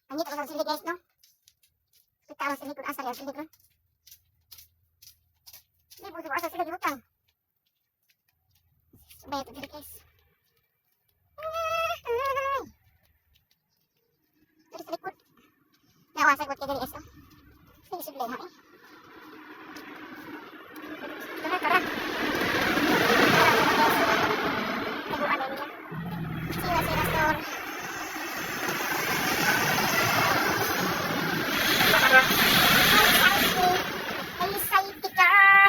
Pangita ko sa silid, guys, no? Kita ang silid kung asa rin ang silid, no? Hindi po asa silid butang. Subay ito dili, guys. Ay! Dili sa likod. Nawa sa likod kay dili, guys, oh. Sige, sudlay ha, eh. Tara, tara. Tara, guys. Taguan na nila. Sila, sila, store. Ay, safety car.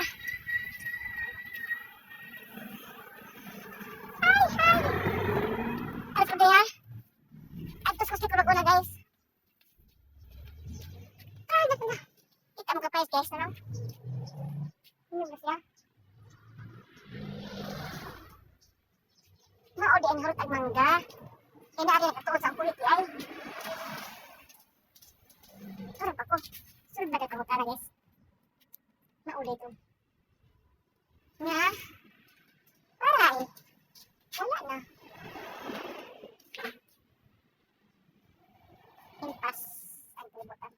Hi, hi. Ano sa ha? Adto sa ko una, guys. Ah, naku na. Kita mo ka price, guys, ano? Ano ba siya? Mao di ang harot ang mangga. Kaya na rin nakatuon sa ang kulit ay. Karon pa ko. Sunod ba kayo pangutana, guys? Mauli ito. Nga? Para eh. Wala na. Impas ang kalibutan.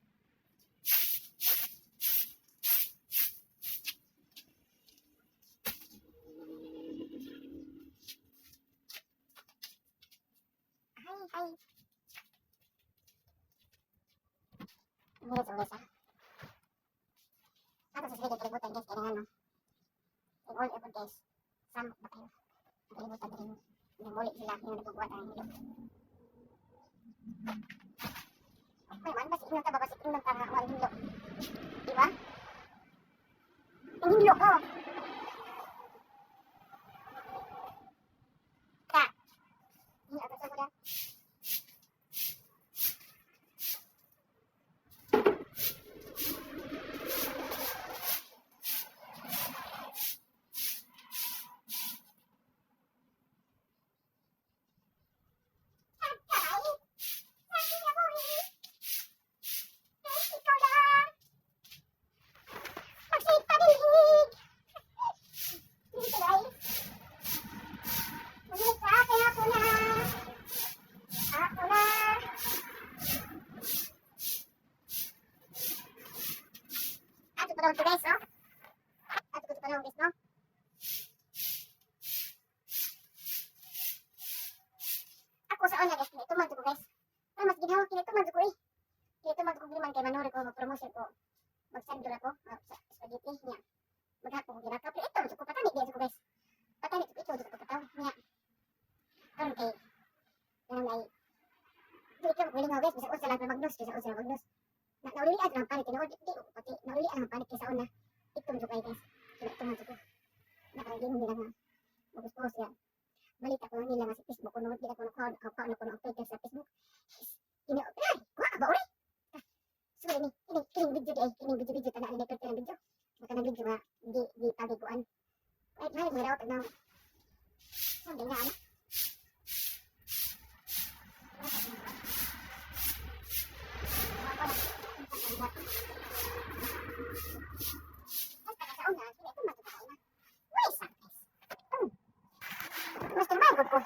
Hi, hi. Ang hirap sa guys, ha? Ato sa sige kalibutan, guys, kaya nga no. All effort, guys. Samok ba kayo? Ang kalibutan rin. Namuli sila yung nagbubuhat ang hilo. Okay man, basta ingon ta ba, basta ingon ta nga wala hilo. Di ba? Ang hilo ko. Ka. Hilo ka sa kuda. Agkay. Sa kinabuhi. Kay ikaw lang. Pagsipanilhig. Dito, guys. Muli sa akin ako na. Ako na. Ato pa daw ito, guys, oh. Ato ko ito pa daw, guys, no? Ako sa una, guys, kinituman ko, guys. Ay, mas ginawa, kinituman ko eh. Kinituman ko liman kay manuri ko, mag-promotion ko. Magsandol ako, sa spaghetti niya. Maghapon ko ginakaw. Pero ito, ko patani, guys, ko, guys. Patani ko, ito, ko pataw. Niya. Karon kay, ganun ay, di ka magwilingaw, guys, bisa unsa lang magnos, bisa unsa lang magnos. Na naulian lang panik, tinuod, di ko pati, naulian lang panik kaysa una. Ito mo kay guys. Kinituman ko. Nakaragin nila nga. Magusto siya. Balita ko nila nga sa Facebook ko, di ako nakuha, nakuha na ko ng filter sa Facebook. Ini, ay, kuha ka ba uli? Sorry ni, kining kining video di ay, kining video video tanan ni filter ng video. Baka ng video nga di di pagiguan. Ay, may mga raot na. Sabi nga ano. Basta ka sa una, kini ito matutukan na. Wait, sa guys. Mas tumago ko.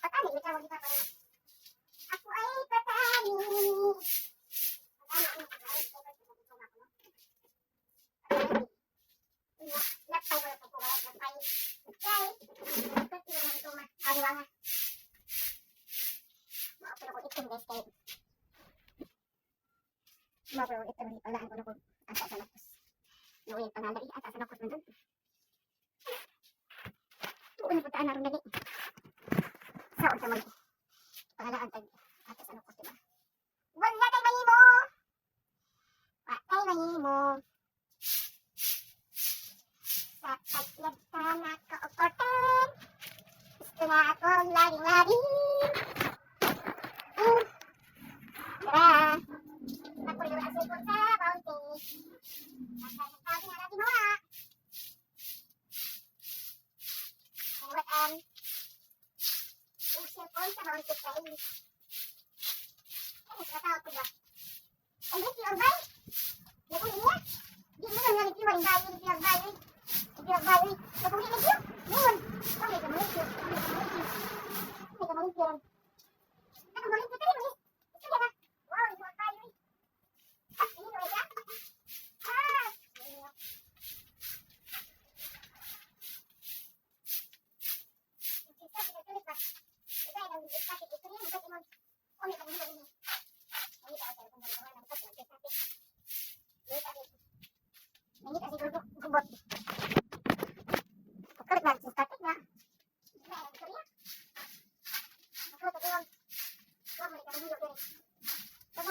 Patani, ikaw di ba para ako ay patani. Patani, ay, Lapay ko na po, lapay. Kay, pati na ito ma. Ariwa nga. Mao pero ko itom, guys, kay. Mao pero itom ni palaan ko na ko asa sa lakos. Naway pangalan asa sa lakos man dun. Tuon na puntaan na ron dali. Sa unsa mag pangalaan tag asa sa lakos, diba? Wala kay mahimo. Wa kay mahimo. Sa paglagta na ko og korten. Gusto na akong laging-lagi. Tara. Napuriyo ang cellphone sa bounty. Nagsasabi na lagi mawa. What ang cellphone sa bounty kay. Ano sa tao ko ba? Ang review ang bay. Naguli niya. Di mo nga review ang bay, review ang bay. Review ang bay. Naguli review. Ngayon. Okay ka mo review. Okay ka mo review. Okay ka mo review. Ano mo review tayo mo? Ito na. Wow, ito. Mahilo ini. Nangita sa kung mga nang sa static. Nangita si Nangita siguro gubot. Pagkalit na si static na. Na istorya. Ako to iwan. Wa mo ka mahilo diri. Kamo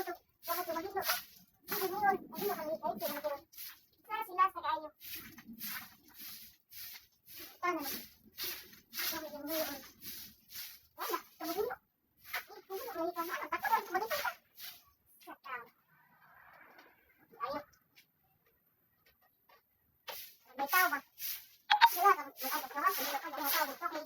to mahilo. Hindi niyon, mahilo kami kay kay mo. Sa sila sa kaayo. Paano na? Kamo yung mahilo. Wala, kamo hilo. Hilo kami ka na. Takot lang kumalitan ka. Sa tao. Ayo. May tao ba? Sila ka, may tao ka, sila ka, may tao, okay.